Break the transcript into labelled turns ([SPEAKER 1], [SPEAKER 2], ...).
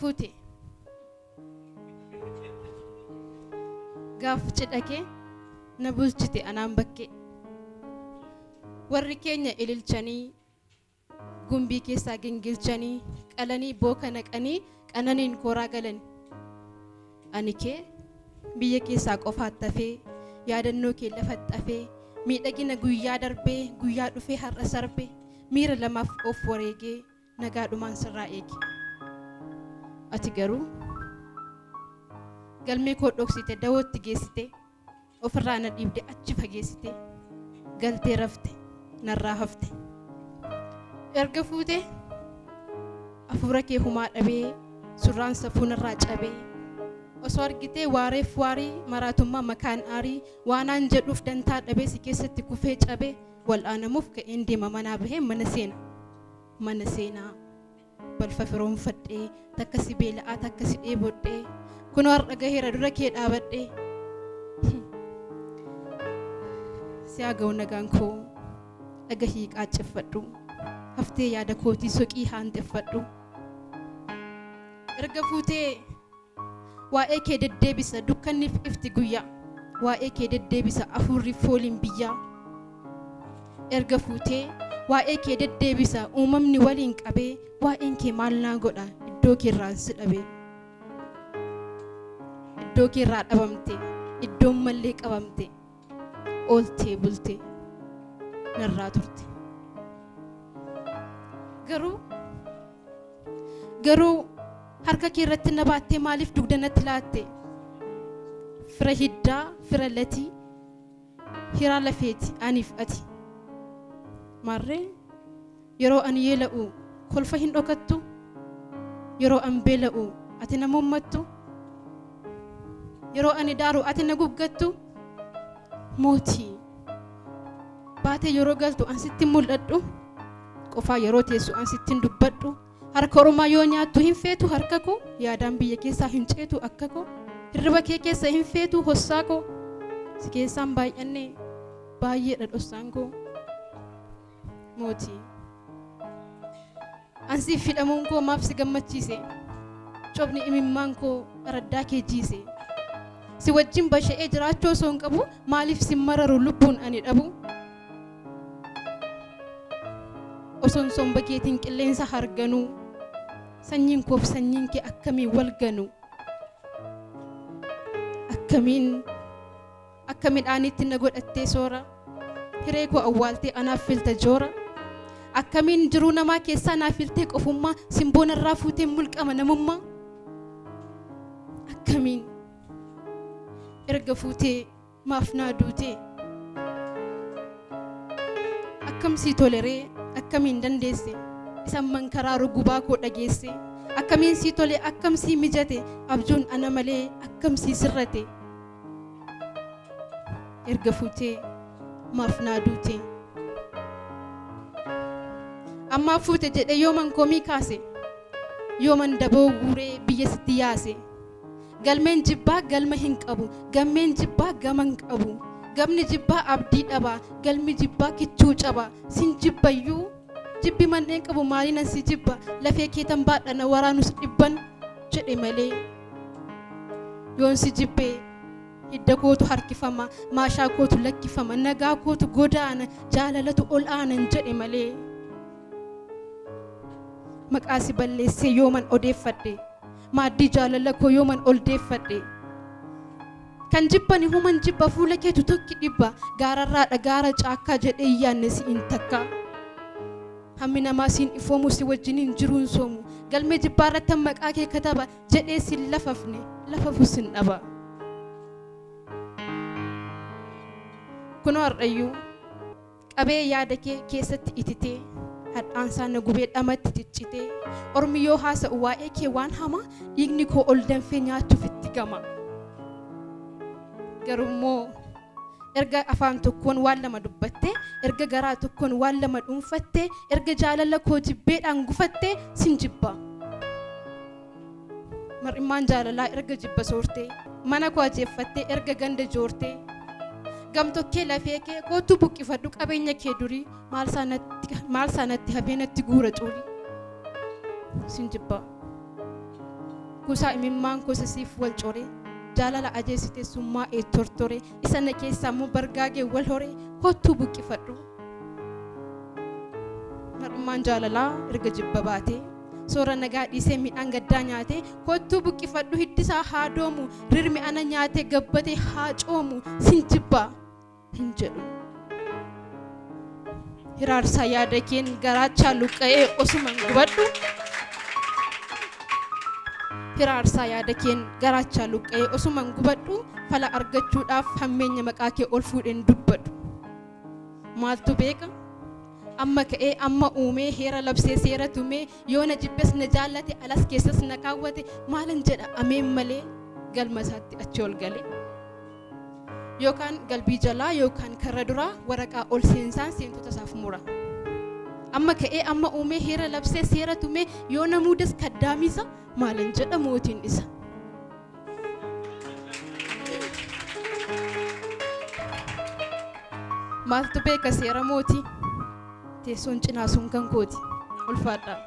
[SPEAKER 1] fuute gaaf cidha kee na bulchite anaan bakkee. Warri keenya ililchanii gumbii keessaa gingilchanii qalanii booka naqanii qananiin kooraa galani. Ani kee biyya keessaa qofaatti hafee yaadannoo kee lafatti hafee miidhagina guyyaa darbee guyyaa dhufee har'a sarbe miira lamaaf of wareegee nagaadhumaan sirraa eege. Ati garuu galmee koo dhoksite dawootti geessite ofirraa na dhiibde achi fageessite galtee rafte narraa hafte. Erga fuute hafuura kee humaa dhabee surraan safuu narraa cabee osoo argitee waareef waarii maraatummaa makaan aarii waanaan jedhuuf dantaa dhabee si keessatti kufee cabee wal'aanamuuf ka'een deema manaa bahee mana seena. Mana seenaa balfa firoomfadhee takka si beela'aa takka si dheebodhee kunoo har'a gaheera dura kee dhaabadhee si haa ga'u nagaan koo dhagahii qaacceffadhu haftee yaada kootii soqii haanteffadhu erga fuutee Waa'ee kee deddeebisa dukkanniif ifti guyyaa Waa'ee kee deddeebisa afuurri fooliin biyyaa Erga fuutee waa'ee kee deddeebisa uumamni waliin qabee Waa'een kee maal naa godha iddoo keerraan si dhabee Iddoo keerraa dhabamte iddoon mallee qabamte Ooltee bulte narraa turte Garuu Garuu harka kee irratti na baattee maaliif dugda natti laatte? Fira hiddaa, fira latii, hiraa lafeeti aniif ati. Maarree yeroo ani yeela'u kolfa hin dhokattu? Yeroo an beela'u ati na muummattu? Yeroo ani daaru ati na guggattu? Mootii baatee yeroo galtu an sitti mul'adhu? Qofaa yeroo teessu an sittin dubbadhu Harka ormaa yoo nyaattu hin feetu harka koo Yaadaan biyya keessaa hin ceetu akka koo Hirriba kee keessa hin feetu hossaa koo Si keessaan baay'anne baay'eedha dhossaan koo Mootii An siif hidhamuun koo maaf si gammachiise Cobni imimmaan koo araddaa kee jiise Si wajjin basha'ee jiraachuu osoo hin qabu Maaliif sin mararu lubbuun ani dhabu Osoon somba keetiin qilleensa harganuu sanyiin koof sanyiin kee akkamiin wal ganu akkamiin akka midhaaniitti na godhattee soora hiree koo awwaaltee anaaf filta joora akkamiin jiruu namaa keessaa naaf filtee qofummaa simboo narraa fuutee mulqama namummaa akkamiin erga fuutee Maaf naa duutee? Akkam sii toleree? Akkamiin dandeesse? Isan mankaraaru gubaa koo dhageesse? Akkamiin sii tole? Akkam sii mijate? Abjuun ana malee akkam sii sirrate? Erga fuutee maaf naa duute? Ammaa fuute jedhee yooman komii kaase? Yooman daboo guuree biyya sitti yaase? Galmeen jibbaa galma hin qabu. Gammeen jibbaa gama hin qabu. Gamni jibbaa abdii dhaba. Galmi jibbaa kichuu caba. Sin jibbayyuu jibbi mandheen qabu maaliinan si jibba lafee keetan baadha na waraanus dhibban jedhe malee yoon si jibbe hidda kootu harkifama maashaa kootu lakkifama nagaa kootu godaana jaalalatu ol aanan jedhe malee maqaa si balleessee yooman odeeffadhe Maaddii jaalala koo yooman ol deeffadhe. Kan jibbani human jibba fuula keetu tokki dhibba gaararraadha gaara caakkaa jedhee hin yaanne si'in takka. Hammi namaa siin ifoomu si wajjiniin jiruun soomu galmee jibbaa irrattan maqaa kee kataba jedhee sin lafafne lafafu sin dhaba. Kunoo har'ayyuu. Qabee yaada kee keessatti ititee Hadhaansaa na gubee dhamatti ciccitee Ormi yoo haasa'u waa'ee kee waan hamaa Dhiigni koo ol danfee nyaachuuf itti gama Garuummoo erga afaan tokkoon waan lama dubbattee Erga garaa tokkoon waan lama dhuunfattee Erga jaalala koo jibbeedhaan gufattee Sin jibba Mar'immaan jaalalaa erga jibba soortee Mana koo ajeeffattee erga ganda joortee Gamtokkee lafee kee koottuu buqqifadhu qabeenya kee durii Maal isaa natti hafee natti guura cuulii Sin jibba. Kuusaa imimmaan koo isa siif wal core Jaalala ajeessite summaa'ee tortore Isa na keessaa immoo bargaagee wal hore Kottuu buqqifadhu. Mar'ummaan jaalalaa erga jibba baatee Soora nagaa dhiisee midhaan gaddaa nyaatee Kottuu buqqifadhu hiddisaa haa doomu Rirmi ana nyaatee gabbatee haa coomu Sin jibbaa hin jedhu. Hiraarsaa yaada keen garaachaa luqqa'ee osuman gubadhu. Hiraarsaa yaada keen garaachaa luqqa'ee osuman gubadhu fala argachuudhaaf hammeenya maqaa kee ol fuudheen dubbadhu. Maaltu beeka? Amma ka'ee amma uumee heera labsee seera tumee yoo na jibbes na jaallate alas keessas na kaawwate maalan jedha ameen malee galma isaatti achi ol galee. Yookaan galbii jalaa yookaan karra duraa waraqaa ol seensaan seentota isaaf mura. Amma ka'ee amma uumee heera labsee seera tumee yoo na muudes kaddaamiisa maalan jedha mootiin isa. Maaltu beeka seera mootii? Teessoon cinaa sun kan kooti. Ulfaadhaa.